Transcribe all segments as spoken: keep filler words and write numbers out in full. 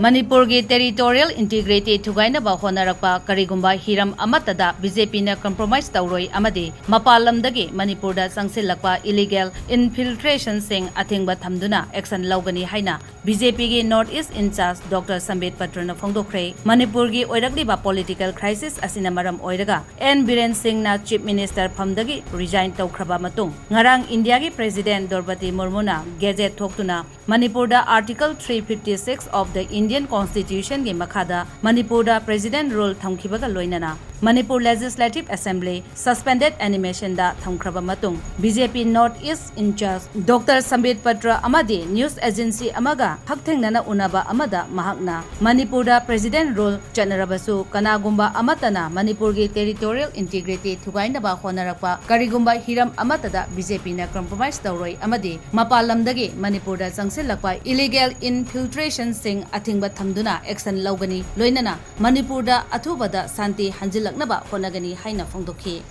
ꯃꯅꯤꯄꯨꯔꯒꯤ territorial integrity ꯊꯨꯒꯥꯏꯅꯕ ꯍꯣꯠꯅꯔꯛꯄ ꯀꯔꯤꯒꯨꯝꯕ ꯍꯤꯔꯝ ꯑꯃꯠꯇꯗ BJPꯅ compromise ꯇꯧꯔꯣꯏ ꯑꯃꯗꯤ ꯃꯄꯥꯟ ꯂꯝꯗꯒꯤ ꯃꯅꯤꯄꯨꯔꯗ ꯆꯪꯁꯤꯜꯂꯛꯄ illegal infiltrationꯁꯤꯡ ꯑꯊꯤꯡꯕ ꯊꯝꯗꯨꯅ action ꯂꯧꯒꯅꯤ ꯍꯥꯏꯅ BJPꯒꯤ North East in-charge Doctor ꯁꯝꯕꯤꯠ ꯄꯇ꯭ꯔꯅ ꯐꯣꯡꯗꯣꯛꯈ꯭ꯔꯦ꯫ ꯃꯅꯤꯄꯨꯔꯒꯤ ꯑꯣꯏꯔꯛꯂꯤꯕ political crisis ꯑꯁꯤꯅ ꯃꯔꯝ ꯑꯣꯏꯔꯒ N ꯕꯤꯔꯦꯟ ꯁꯤꯡꯅ Chief Minister ꯐꯝꯗꯒꯤ resign ꯇꯧꯈ꯭ꯔꯕ ꯃꯇꯨꯡ, ꯉꯔꯥꯡ ꯏꯟꯗꯤꯌꯥꯒꯤ President ꯗ꯭ꯔꯧꯄꯗꯤ ꯃꯨꯔꯃꯨꯅ gazette ꯊꯣꯛꯇꯨꯅ ꯃꯅꯤꯄꯨꯔꯗ Article three fifty-six of the Indian Constitutionꯒꯤ ꯃꯈꯥꯗ ꯃꯅꯤꯄꯨꯔꯗ President Rule ꯊꯝꯈꯤꯕꯒ ꯂꯣꯏꯅꯅ ꯃꯅꯤꯄꯨꯔ Legislative Assembly suspended animationꯗ ꯊꯝꯈ꯭ꯔꯕ ꯃꯇꯨꯡ, BJP North East in-charge Doctor ꯁꯝꯕꯤꯠ Patra ꯑꯃꯗꯤ news agency ꯑꯃꯒ ꯍꯛꯊꯦꯡꯅꯅ ꯎꯅꯕ ꯑꯃꯗ ꯃꯍꯥꯛꯅ ꯃꯅꯤꯄꯨꯔꯗ President Rule ꯆꯠꯅꯔꯕꯁꯨ ꯀꯅꯥꯒꯨꯝꯕ ꯑꯃꯠꯇꯅ ꯃꯅꯤꯄꯨꯔꯒꯤ territorial integrity ꯊꯨꯒꯥꯏꯅꯕ ꯍꯣꯠꯅꯔꯛꯄ ꯀꯔꯤꯒꯨꯝꯕ ꯍꯤꯔꯝ ꯑꯃꯠꯇꯗ BJPꯅ compromise ꯇꯧꯔꯣꯏ ꯑꯃꯗꯤ ꯃꯄꯥꯟ ꯂꯝꯗꯒꯤ ꯃꯅꯤꯄꯨꯔꯗ ꯆꯪꯁꯤꯜꯂꯛꯄ illegal infiltrationꯁꯤꯡ ꯑꯊꯤꯡꯕ ꯊꯝꯗꯨꯅ action ꯂꯧꯒꯅꯤ, ꯂꯣꯏꯅꯅ ꯃꯅꯤꯄꯨꯔꯗ ꯑꯊꯨꯕꯗ ꯁꯥꯟꯇꯤ ꯍꯟꯖꯤꯜꯂꯛꯅꯕ ꯍꯣꯠꯅꯒꯅꯤ ꯍꯥꯏꯅ ꯐꯣꯡꯗꯣꯛꯈꯤ꯫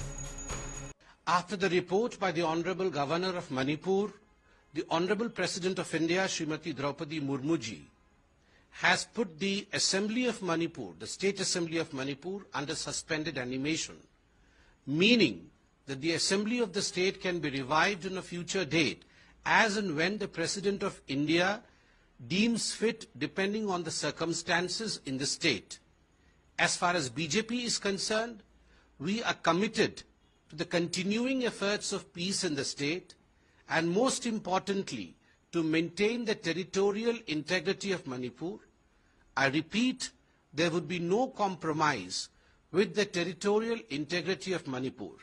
After the report by the Honorable Governor of Manipur, the Honorable President of India, Srimati Draupadi Murmuji, has put the Assembly of Manipur, the State Assembly of Manipur, under suspended animation, meaning that the Assembly of the state can be revived on a future date as and when the President of India deems fit, depending on the circumstances in the state. As far as BJP is concerned, we are committed to the continuing efforts of peace in the state and, most importantly, to maintain the territorial integrity of Manipur. I repeat, there would be no compromise with the territorial integrity of Manipur.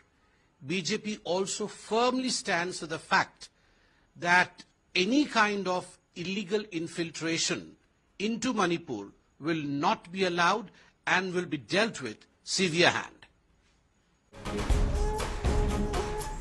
BJP also firmly stands for the fact that any kind of illegal infiltration into Manipur will not be allowed and will be dealt with severe hand.